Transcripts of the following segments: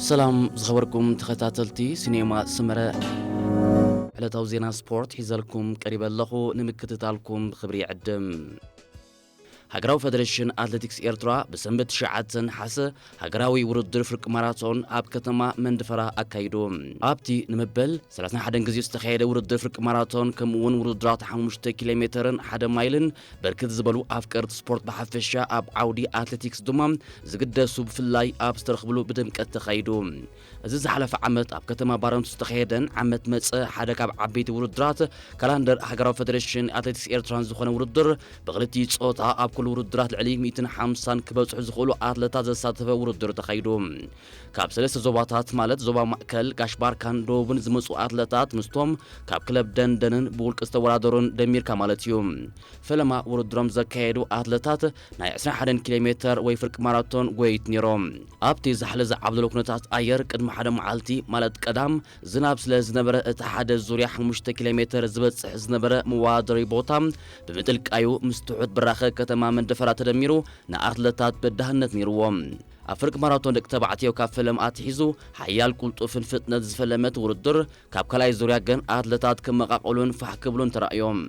ሰላም ዝኸበርኩም ተኸታተልቲ ሲኔማ ስመረ፣ ዕለታዊ ዜና ስፖርት ሒዘልኩም ቀሪበ ኣለኹ። ንምክትታልኩም ብኽብሪ ይዕድም። ሃገራዊ ፈደሬሽን ኣትሌቲክስ ኤርትራ ብሰንበት ትሽዓተ ነሓሰ ሃገራዊ ውድድር ፍርቂ ማራቶን ኣብ ከተማ መንደፈራ ኣካይዱ። ኣብቲ ንመበል ሰላሳን ሓደን ግዜ ዝተኻየደ ውድድር ፍርቂ ማራቶን፣ ከምኡ እውን ውድድራት ሓሙሽተ ኪሎ ሜተርን ሓደ ማይልን፣ ብርክት ዝበሉ ኣፍቀርቲ ስፖርት ብሓፈሻ፣ ኣብ ዓውዲ ኣትሌቲክስ ድማ ዝግደሱ ብፍላይ ኣብ ዝተረኽብሉ ብድምቀት ተኻይዱ። እዚ ዝሓለፈ ዓመት ኣብ ከተማ ባረንቱ ዝተኻየደን ዓመት መጸ ሓደ ካብ ዓበይቲ ውድድራት ካላንደር ሃገራዊ ፈደሬሽን ኣትሌቲክስ ኤርትራን ዝኾነ ውድድር፣ ብክልቲኡ ጾታ ኣብ ኩሉ ውድድራት ልዕሊ ሚእትን ሓምሳን ክበጽሑ ዝኽእሉ ኣትለታት ዘሳተፈ ውድድር ተኻይዱ። ካብ ሰለስተ ዞባታት ማለት ዞባ ማእከል፣ ጋሽ ባርካን ደቡብን ዝመጹ ኣትለታት ምስቶም ካብ ክለብ ደንደንን ብውልቂ ዝተወዳደሩን ደሚርካ ማለት እዩ። ፈለማ ውድድሮም ዘካየዱ ኣትለታት ናይ ዕስራን ሓደን ኪሎ ሜተር ወይ ፍርቂ ማራቶን ጎየይቲ ነይሮም። ኣብቲ ዝሓለ ዝዓብለሎ ኩነታት ኣየር ቅድሚ ሓደ መዓልቲ ማለት ቀዳም ዝናብ ስለ ዝነበረ፣ እቲ ሓደ ዙርያ ሓሙሽተ ኪሎ ሜተር ዝበጽሕ ዝነበረ መወዳደሪ ቦታ ብምጥልቃዩ ምስ ትሑት ብራኸ ከተማ መንደፈራ ተደሚሩ ንኣትለታት በዳህነት ነይርዎም። ኣብ ፍርቂ ማራቶን ደቂ ተባዕትዮ ካብ ፈለማ ኣትሒዙ ሓያል ቁልጡፍን ፍጥነት ዝፈለመት ውድድር፣ ካብ ካልኣይ ዙርያ ግን ኣትለታት ክመቓቐሉን ፋሕ ክብሉን ተራእዮም።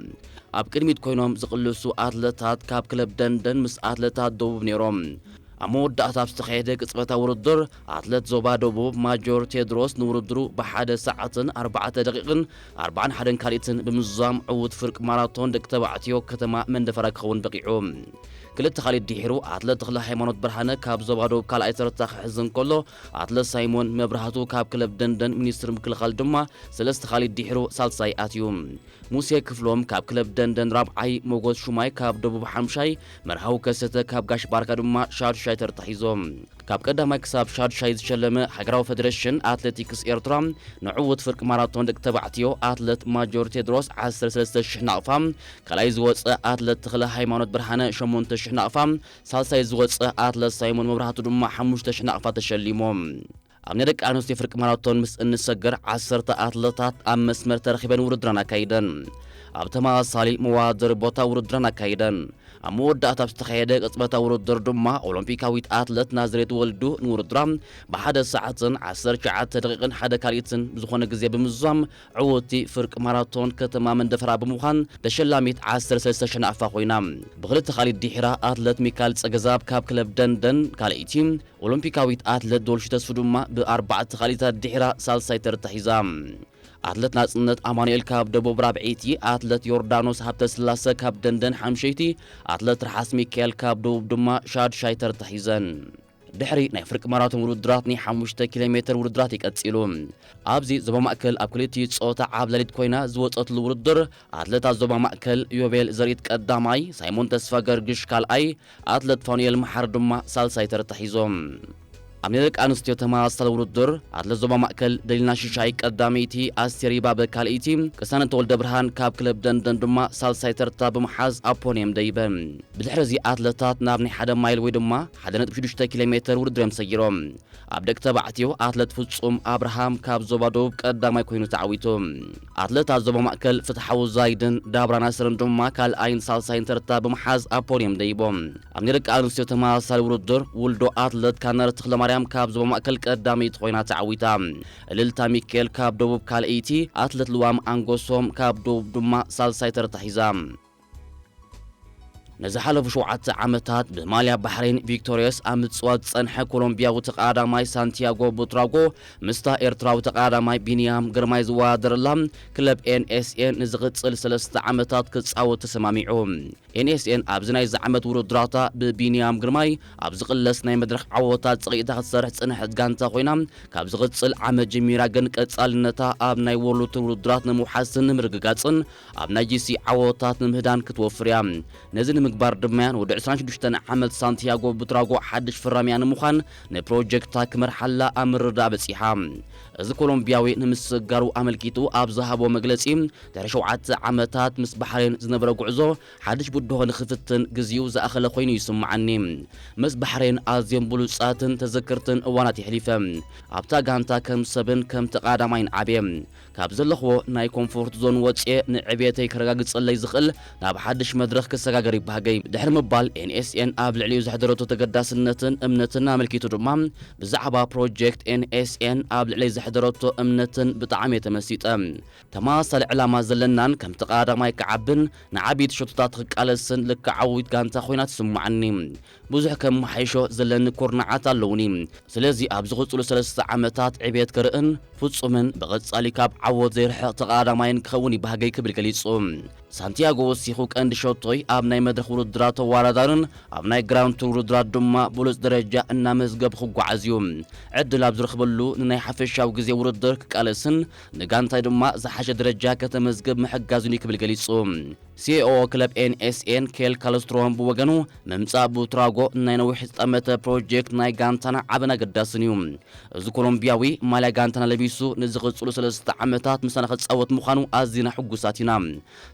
ኣብ ቅድሚት ኮይኖም ዝቕልሱ ኣትለታት ካብ ክለብ ደንደን ምስ ኣትለታት ደቡብ ነይሮም። ኣብ መወዳእታ ኣብ ዝተኻየደ ቅጽበታዊ ውድድር፣ ኣትለት ዞባ ደቡብ ማጆር ቴድሮስ ንውድድሩ ብሓደ ሰዓትን ኣርባዕተ ደቂቕን ኣርባዓን ሓደን ካልኢትን ብምዝዛም ዕዉት ፍርቂ ማራቶን ደቂ ተባዕትዮ ከተማ መንደፈራ ክኸውን በቒዑ። ክልተ ካልኢት ድሒሩ ኣትለት ተኽለ ሃይማኖት ብርሃነ ካብ ዞባ ደቡብ ካልኣይ ተርታ ክሕዝ እንከሎ፣ ኣትለት ሳይሞን መብራህቱ ካብ ክለብ ደንደን ሚኒስትሪ ምክልኻል ድማ ሰለስተ ካልኢት ድሒሩ ሳልሳይ ኣትዩ። ሙሴ ክፍሎም ካብ ክለብ ደንደን ራብዓይ፣ ሞጎስ ሹማይ ካብ ደቡብ ሓምሻይ፣ መርሃዊ ከሰተ ካብ ጋሽ ባርካ ድማ ሻዱሻይ ተርታ ሒዞም። ካብ ቀዳማይ ክሳብ ሻዱሻይ ዝሸለመ ሃገራዊ ፈደሬሽን ኣትሌቲክስ ኤርትራ፣ ንዕዉት ፍርቂ ማራቶን ደቂ ተባዕትዮ ኣትለት ማጆር ቴድሮስ ዓሰርተ ሰለስተ ሽሕ ናቕፋ፣ ካልኣይ ዝወጸ ኣትለት ተኽለ ሃይማኖት ብርሃነ ሸሞንተ ሽሕ ናቕፋ፣ ሳልሳይ ዝወጸ ኣትለት ሳይሞን መብራህቱ ድማ ሓሙሽተ ሽሕ ናቕፋ ተሸሊሞም። ኣብ ናይ ደቂ ኣንስትዮ ፍርቂ ማራቶን ምስ እንሰገር፣ ዓሰርተ ኣትለታት ኣብ መስመር ተረኺበን ውድድረን ኣካይደን። ኣብ ተመሳሳሊ መወዳደሪ ቦታ ውድድረን ኣካይደን። ኣብ መወዳእታ ኣብ ዝተኻየደ ቅጽበታዊ ውድድር ድማ፣ ኦሎምፒካዊት ኣትለት ናዝሬት ወልዱ ንውድድራ ብሓደ ሰዓትን ዓሰርተ ትሽዓተ ደቂቕን ሓደ ካልኢትን ብዝኾነ ግዜ ብምዝዛም፣ ዕውትቲ ፍርቂ ማራቶን ከተማ መንደፈራ ብምዃን ተሸላሚት ዓሰርተ ሰለስተ ሽሕ ናቕፋ ኮይና። ብኽልተ ካልኢት ድሒራ ኣትለት ሚካል ጸገዛብ ካብ ክለብ ደንደን ካልኣይቲ፣ ኦሎምፒካዊት ኣትለት ዶልፊ ተስፉ ድማ ብኣርባዕተ ካልኢታት ድሒራ ሳልሳይ ተርታ ሒዛ። ኣትለት ናጽነት ኣማኑኤል ካብ ደቡብ ራብዐይቲ፣ ኣትለት ዮርዳኖስ ሃብተስላሰ ካብ ደንደን ሓምሸይቲ፣ ኣትለት ርሓስ ሚካኤል ካብ ደቡብ ድማ ሻዱሻይ ተርታ ሒዘን። ድሕሪ ናይ ፍርቂ ማራቶን ውድድራት ናይ ሓሙሽተ ኪሎ ሜተር ውድድራት እዩ ቀጺሉ። ኣብዚ ዞባ ማእከል ኣብ ክልቲኡ ጾታ ዓብላሊት ኮይና ዝወጸትሉ ውድድር፣ ኣትለታት ዞባ ማእከል ዮቤል ዘርኢት ቀዳማይ፣ ሳይሞን ተስፋ ገርግሽ ካልኣይ፣ ኣትለት ፋኑኤል መሓሪ ድማ ሳልሳይ ተርታ ሒዞም። ኣብ ናይ ደቂ ኣንስትዮ ተመሳሳሊ ውድድር፣ ኣትለት ዞባ ማእከል ደሊና ሽሻይ ቀዳመይቲ፣ ኣስቴር ይባበ ካልኣይቲ፣ ቅሳነት ተወልደ ብርሃን ካብ ክለብ ደንደን ድማ ሳልሳይ ተርታ ብምሓዝ ኣብ ፖድየም ደይበን። ብድሕሪ እዚ ኣትለታት ናብ ናይ ሓደ ማይል ወይ ድማ ሓደ ነጥቢ ሽዱሽተ ኪሎ ሜተር ውድድር እዮም ሰጊሮም። ኣብ ደቂ ተባዕትዮ ኣትለት ፍጹም ኣብርሃም ካብ ዞባ ደቡብ ቀዳማይ ኮይኑ ተዓዊቱ። ኣትለታት ዞባ ማእከል ፍትሓዊ ዛይድን ዳብራ ናስርን ድማ ካልኣይን ሳልሳይን ተርታ ብምሓዝ ኣብ ፖድየም ደይቦም። ኣብ ናይ ደቂ ኣንስትዮ ተመሳሳሊ ውድድር ውልዶ ኣትለት ካነር ተኽለማርያም ካብ ዞባ ማእከል ቀዳመይቲ ኮይና ተዓዊታ። እልልታ ሚካኤል ካብ ደቡብ ካልኣይቲ፣ ኣትለት ልዋም ኣንጎሶም ካብ ደቡብ ድማ ሳልሳይ ተርታ ሒዛ። ንዝሓለፉ ሸውዓተ ዓመታት ብማልያ ባሕሬን ቪክቶሪየስ ኣብ ምጽዋት ዝጸንሐ ኮሎምቢያዊ ተቐዳዳማይ ሳንቲያጎ ቡትራጎ ምስታ ኤርትራዊ ተቐዳዳማይ ቢንያም ግርማይ ዝወዳደረላ ክለብ ኤንኤስኤን ንዝቕጽል ሰለስተ ዓመታት ክጻወት ተሰማሚዑ። ኤንኤስኤን ኣብዚ ናይዚ ዓመት ውድድራታ ብቢንያም ግርማይ ኣብ ዝቕለስ ናይ መድረኽ ዓወታት ጸቒጣ ክትሰርሕ ዝጸንሐት ጋንታ ኮይና፣ ካብ ዝቕጽል ዓመት ጀሚራ ግን ቀጻልነታ ኣብ ናይ ወርልድ ቱር ውድድራት ንምውሓስን ንምርግጋጽን ኣብ ናይ ጂሲ ዓወታት ንምህዳን ክትወፍር እያ። ነዚ ንምግባር ድማ እያ ንወዲ ዕስራን ሽዱሽተን ዓመት ሳንቲያጎ ቡትራጎ ሓድሽ ፈራሚያ ንምዃን ንፕሮጀክታ ክመርሓላ ኣብ ምርዳእ በጺሓ። እዚ ኮሎምቢያዊ ንምስግጋሩ ኣመልኪቱ ኣብ ዝሃቦ መግለጺ፣ ድሕሪ ሸውዓተ ዓመታት ምስ ባሕሬን ዝነበረ ጉዕዞ ሓድሽ ብድሆ ንኽፍትን ግዜኡ ዝኣኸለ ኮይኑ ይስምዓኒ። ምስ ባሕሬን ኣዝዮም ብሉጻትን ተዘክርትን እዋናት የሕሊፈ። ኣብታ ጋንታ ከም ሰብን ከም ተቐዳማይን ዓብየ። ካብ ዘለኽዎ ናይ ኮምፎርት ዞን ወጽኤ ንዕብየተይ ከረጋግጸለይ ዝኽእል ናብ ሓድሽ መድረኽ ክሰጋገር ይበሃል። ኣገይ ድሕሪ ምባል፣ ኤንኤስኤን ኣብ ልዕሊኡ ዘሕደረቶ ተገዳስነትን እምነትን ኣመልኪቱ ድማ፣ ብዛዕባ ፕሮጀክት ኤንኤስኤን ኣብ ልዕሊ ዘሕደረቶ እምነትን ብጣዕሚ እየ ተመሲጠ። ተመሳሳሊ ዕላማ ዘለናን ከም ተቐዳዳማይ ክዓብን ንዓበይቲ ሸቶታት ክቃለስን ልክዓዊት ጋንታ ኮይና ትስምዓኒ። ብዙሕ ከመሓይሾ ዘለኒ ኩርናዓት ኣለውኒ። ስለዚ ኣብ ዝቕጽሉ ሰለስተ ዓመታት ዕብየት ክርእን ፍጹምን ብቐጻሊ ካብ ዓወት ዘይርሕቕ ተቐዳዳማይን ክኸውን ይባህገይ ክብል ገሊጹ። ሳንቲያጎ ወሲኹ ቀንዲ ሸቶይ ኣብ ናይ መድረኽ ውድድራት ተወዳዳርን ኣብ ናይ ግራንድ ቱር ውድድራት ድማ ብሉጽ ደረጃ እናመዝገብ ክጓዓዝ እዩ። ዕድል ኣብ ዝረኽበሉ ንናይ ሓፈሻዊ ግዜ ውድድር ክቃለስን ንጋንታይ ድማ ዝሓሸ ደረጃ ከተመዝግብ ምሕጋዙን እዩ ክብል ገሊጹ። ሲኢኦ ክለብ ኤንኤስኤን ኬል ካልስትሮም ብወገኑ፣ ምምጻእ ቡትራጎ ናይ ነዊሕ ዝጠመተ ፕሮጀክት ናይ ጋንታና ዓብን ኣገዳስን እዩ። እዚ ኮሎምቢያዊ ማልያ ጋንታና ለቢሱ ንዝቕጽሉ ሰለስተ ዓመታት ምሳና ክጻወት ምዃኑ ኣዚና ሕጉሳት ኢና።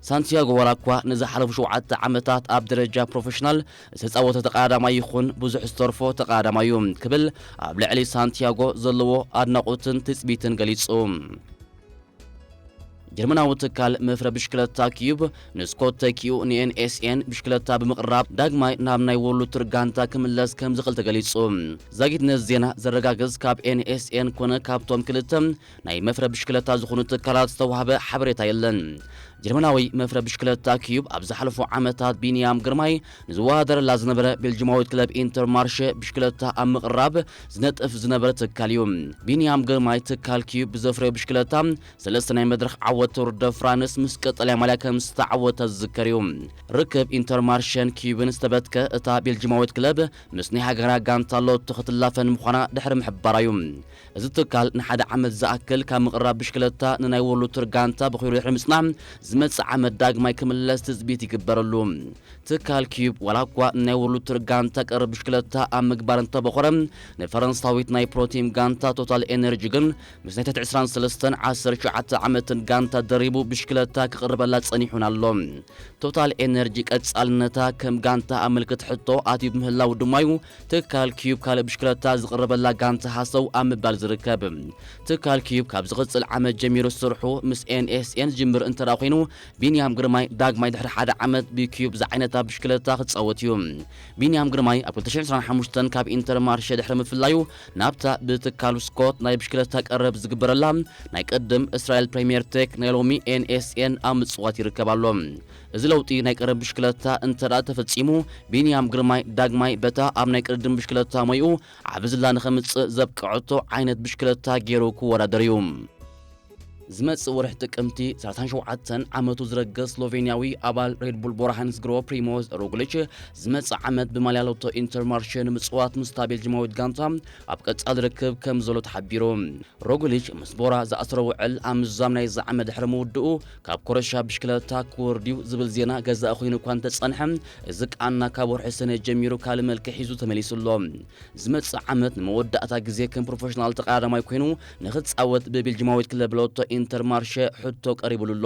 ሳንቲያጎ ዋላ እኳ ንዝሓለፉ ሸውዓተ ዓመታት ኣብ ደረጃ ፕሮፌሽናል ዝተጻወተ ተቐዳዳማይ ይኹን ብዙሕ ዝተርፎ ተቐዳዳማይ እዩ ክብል ኣብ ልዕሊ ሳንቲያጎ ዘለዎ ኣድናቖትን ትጽቢትን ገሊጹ። ጀርመናዊ ትካል መፍረ ብሽክለታ ኪዩብ ንስኮት ተኪኡ ንኤንኤስኤን ብሽክለታ ብምቕራብ ዳግማይ ናብ ናይ ወርልድ ቱር ጋንታ ክምለስ ከም ዝኽእል ተገሊጹ። ዛጊትነት ዜና ዘረጋግጽ ካብ ኤንኤስኤን ኮነ ካብቶም ክልተ ናይ መፍረ ብሽክለታ ዝኾኑ ትካላት ዝተዋህበ ሓበሬታ የለን። ጀርመናዊ መፍረ ብሽክለታ ኪዩብ ኣብ ዝሓለፉ ዓመታት ቢንያም ግርማይ ንዝወዳደረላ ዝነበረ ቤልጅማዊት ክለብ ኢንተርማርሸ ብሽክለታ ኣብ ምቕራብ ዝነጥፍ ዝነበረ ትካል እዩ። ቢንያም ግርማይ ትካል ኪዩብ ብዘፍረዮ ብሽክለታ ሰለስተ ናይ መድረኽ ዓወት ቱር ደ ፍራንስ ምስ ቀጠልያ ማልያ ከም ዝተዓወተ ዝዝከር እዩ። ርክብ ኢንተርማርሸን ኪዩብን ዝተበትከ እታ ቤልጅማዊት ክለብ ምስ ናይ ሃገራ ጋንታ ሎቶ ክትላፈን ምዃና ድሕሪ ምሕባራ እዩ። እዚ ትካል ንሓደ ዓመት ዝኣክል ካብ ምቕራብ ብሽክለታ ንናይ ወርልድ ቱር ጋንታ ብኺሩ ድሕሪ ምጽናሕ፣ ዝመጽእ ዓመት ዳግማይ ክምለስ ትጽቢት ይግበረሉ። ትካል ኪዩብ ዋላ እኳ ንናይ ወርልድ ቱር ጋንታ ቀረብ ብሽክለታ ኣብ ምግባር እንተበኾረ፣ ንፈረንሳዊት ናይ ፕሮቲም ጋንታ ቶታል ኤነርጂ ግን ምስ ናይ ትሕቲ ዕስራን ሰለስተን ዓሰርተ ትሽዓተ ዓመትን ጋንታ ደሪቡ ብሽክለታ ክቕርበላ ጸኒሑን ኣሎ። ቶታል ኤነርጂ ቀጻልነታ ከም ጋንታ ኣብ ምልክት ሕቶ ኣትዩ ብምህላው ድማ እዩ ትካል ኪዩብ ካልእ ብሽክለታ ዝቕርበላ ጋንታ ሃሰው ኣብ ምባል ዝርከብ። ትካል ኪዩብ ካብ ዝቕጽል ዓመት ጀሚሩ ስርሑ ምስ ኤንኤስኤን ዝጅምር እንተ ደኣ ኮይኑ፣ ቢንያም ግርማይ ዳግማይ ድሕሪ ሓደ ዓመት ብኪዩብ ዝዓይነታ ብሽክለታ ክጻወት እዩ። ቢንያም ግርማይ ኣብ ክልተ ሽሕን ዕስራን ሓሙሽተን ካብ ኢንተርማርሸ ድሕሪ ምፍላዩ፣ ናብታ ብትካሉ ስኮት ናይ ብሽክለታ ቀረብ ዝግበረላ ናይ ቅድም እስራኤል ፕሪምየር ቴክ፣ ናይ ሎሚ ኤንኤስኤን ኣብ ምጽዋት ይርከብ ኣሎ። እዚ ለውጢ ናይ ቀረብ ብሽክለታ እንተ ደኣ ተፈጺሙ፣ ቢንያም ግርማይ ዳግማይ በታ ኣብ ናይ ቅድም ብሽክለታ ሞይኡ ዓቢ ዝላ ንኸምጽእ ዘብቅዐቶ ዓይነት ብሽክለታ ገይሩ ክወዳደር እዩ። ዝመጽእ ወርሒ ጥቅምቲ፣ ሰላሳን ሸውዓተን ዓመቱ ዝረገ ስሎቬንያዊ ኣባል ሬድ ቡል ቦራ ሃንስ ግሮ ፕሪሞዝ ሮግሊች፣ ዝመጽእ ዓመት ብማልያ ሎቶ ኢንተርማርሸ ንምጽዋት ምስታ ቤልጅማዊት ጋንታ ኣብ ቀጻሊ ርክብ ከም ዘሎ ተሓቢሩ። ሮግሊች ምስ ቦራ ዝኣሰሮ ውዕል ኣብ ምዝዛም ናይዚ ዓመት ድሕሪ ምውድኡ፣ ካብ ኮረሻ ብሽክለታ ክወርድ እዩ ዝብል ዜና ገዛኢ ኮይኑ እኳ እንተጸንሐ፣ እዚ ቃና ካብ ወርሒ ሰነ ጀሚሩ ካልእ መልክዕ ሒዙ ተመሊሱ ኣሎ። ዝመጽእ ዓመት ንመወዳእታ ግዜ ከም ፕሮፌሽናል ተቐዳዳማይ ኮይኑ ንኽጻወት ብቤልጅማዊት ክለብ ሎቶ ኢንተርማርሸ ሕቶ ቀሪቡሉ ኣሎ።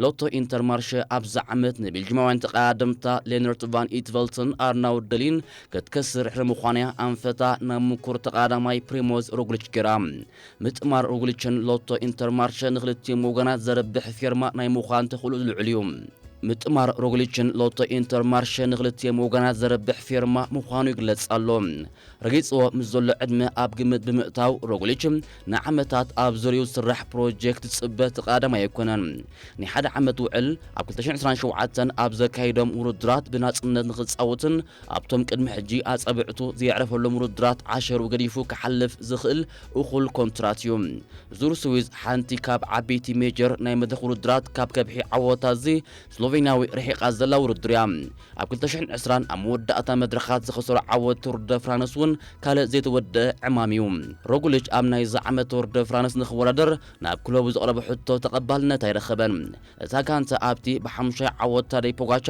ሎቶ ኢንተርማርሸ ኣብዚ ዓመት ንቤልጅማውያን ተቐዳደምታ ሌነርት ቫን ኢትቨልትን ኣርናውድ ደሊን ክትከስር ድሕሪ ምዃን'ያ ኣንፈታ ናብ ምኩር ተቐዳዳማይ ፕሪሞዝ ሮግሊች ገይራ። ምጥማር ሮግሊችን ሎቶ ኢንተርማርሸ ንኽልቲኦም ወገናት ዘርብሕ ፌርማ ናይ ምዃን ተኽእሎ ልዑል እዩ። ምጥማር ሮግሊችን ሎቶ ኢንተርማርሸ ንኽልቲኦም ወገናት ዘርብሕ ፌርማ ምዃኑ ይግለጽ ኣሎ። ረጊጽዎ ምስ ዘሎ ዕድመ ኣብ ግምት ብምእታው፣ ሮግሊች ንዓመታት ኣብ ዙርያኡ ዝስራሕ ፕሮጀክት ዝጽበ ተቐዳዳማይ ኣይኮነን። ናይ ሓደ ዓመት ውዕል ኣብ ክልተ ሽሕን ዕስራን ሸውዓተን ኣብ ዘካየዶም ውድድራት ብናጽነት ንኽጻወትን ኣብቶም ቅድሚ ሕጂ ኣጻብዕቱ ዘየዕረፈሎም ውድድራት ዓሸርኡ ገዲፉ ክሓልፍ ዝኽእል እኹል ኮንትራት እዩ። ዙር ስዊዝ ሓንቲ ካብ ዓበይቲ ሜጀር ናይ መድረኽ ውድድራት ካብ ከብሒ ዓወታት እዚ ስሎቬንያዊ ርሒቓ ዘላ ውድድር እያ። ኣብ ክልተ ሽሕን ዕስራን ኣብ መወዳእታ መድረኻት ዝኸሰሮ ዓወት ቱር ደ ፍራንስ እውን ካልእ ዘይተወደአ ዕማም እዩ። ሮግሊች ኣብ ናይዚ ዓመት ቱር ደ ፍራንስ ንኽወዳደር ናብ ክለቡ ዘቕረቦ ሕቶ ተቐባልነት ኣይረኸበን። እታ ጋንታ ኣብቲ ብሓሙሻይ ዓወት ታደይ ፖጋቻ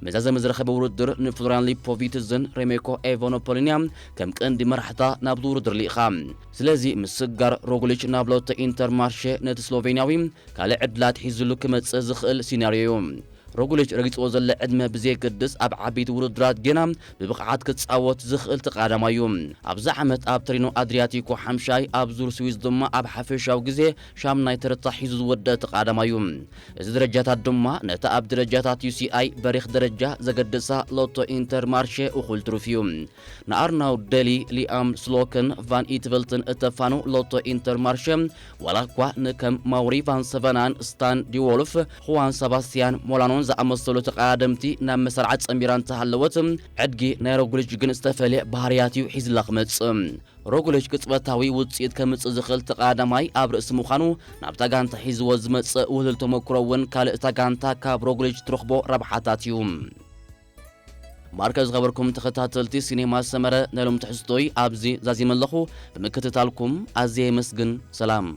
መዛዘሚ ዝረኸበ ውድድር ንፍሎሪያን ሊፖቪትዝን ሬሜኮ ኤቨኖፖሊንያ ከም ቀንዲ መራሕታ ናብዚ ውድድር ልኢኻ። ስለዚ ምስጋር ሮግሊች ናብ ሎቶ ኢንተርማርሼ ነቲ ስሎቬንያዊ ካልእ ዕድላት ሒዝሉ ክመጽእ ዝኽእል ሲናርዮ እዩ። ሮጉሊች ረጊጽዎ ዘሎ ዕድመ ብዘየገድስ፣ ኣብ ዓበይቲ ውድድራት ጌና ብብቕዓት ክጻወት ዝኽእል ተቓዳማይ እዩ። ኣብዚ ዓመት ኣብ ተሪኖ ኣድሪያቲኮ ሓምሻይ፣ ኣብ ዙር ስዊዝ ድማ ኣብ ሓፈሻዊ ግዜ ሻምናይ ተረታ ሒዙ ዝወደአ ተቓዳማይ እዩ። እዚ ደረጃታት ድማ ነታ ኣብ ደረጃታት ዩ ሲ ኣይ በሪኽ ደረጃ ዘገድሳ ሎቶ ኢንተርማርሸ እኹል ትሩፍ እዩ። ንኣርናው ደሊ፣ ሊኣም ስሎክን ቫን ኢትቨልትን እተፋኑ ሎቶ ኢንተርማርሸ፣ ዋላ እኳ ንከም ማውሪ ቫን ሰቨናን ስታን ዲዎልፍ፣ ሁዋን ሰባስቲያን ሞላኖን ዝኣመሰሉ ተቐዳደምቲ ናብ መሳርዓ ጸንቢራ እንተሃለወት፣ ዕድጊ ናይ ሮጉሊች ግን ዝተፈልየ ባህርያት እዩ ሒዝላ ክመጽእ። ሮጉሊች ቅጽበታዊ ውጽኢት ከምጽእ ዝኽእል ተቐዳማይ ኣብ ርእሲ ምዃኑ፣ ናብታ ጋንታ ሒዝዎ ዝመጽእ ውህሉል ተመክሮ እውን ካልእ እታ ጋንታ ካብ ሮጉሊች ትረኽቦ ረብሓታት እዩ። ማርከ ዝኸበርኩም ተኸታተልቲ ሲኔማ ሰመረ፣ ናይ ሎም ትሕዝቶይ ኣብዚ ዛዚመ ኣለኹ። ብምክትታልኩም ኣዝየ የመስግን። ሰላም።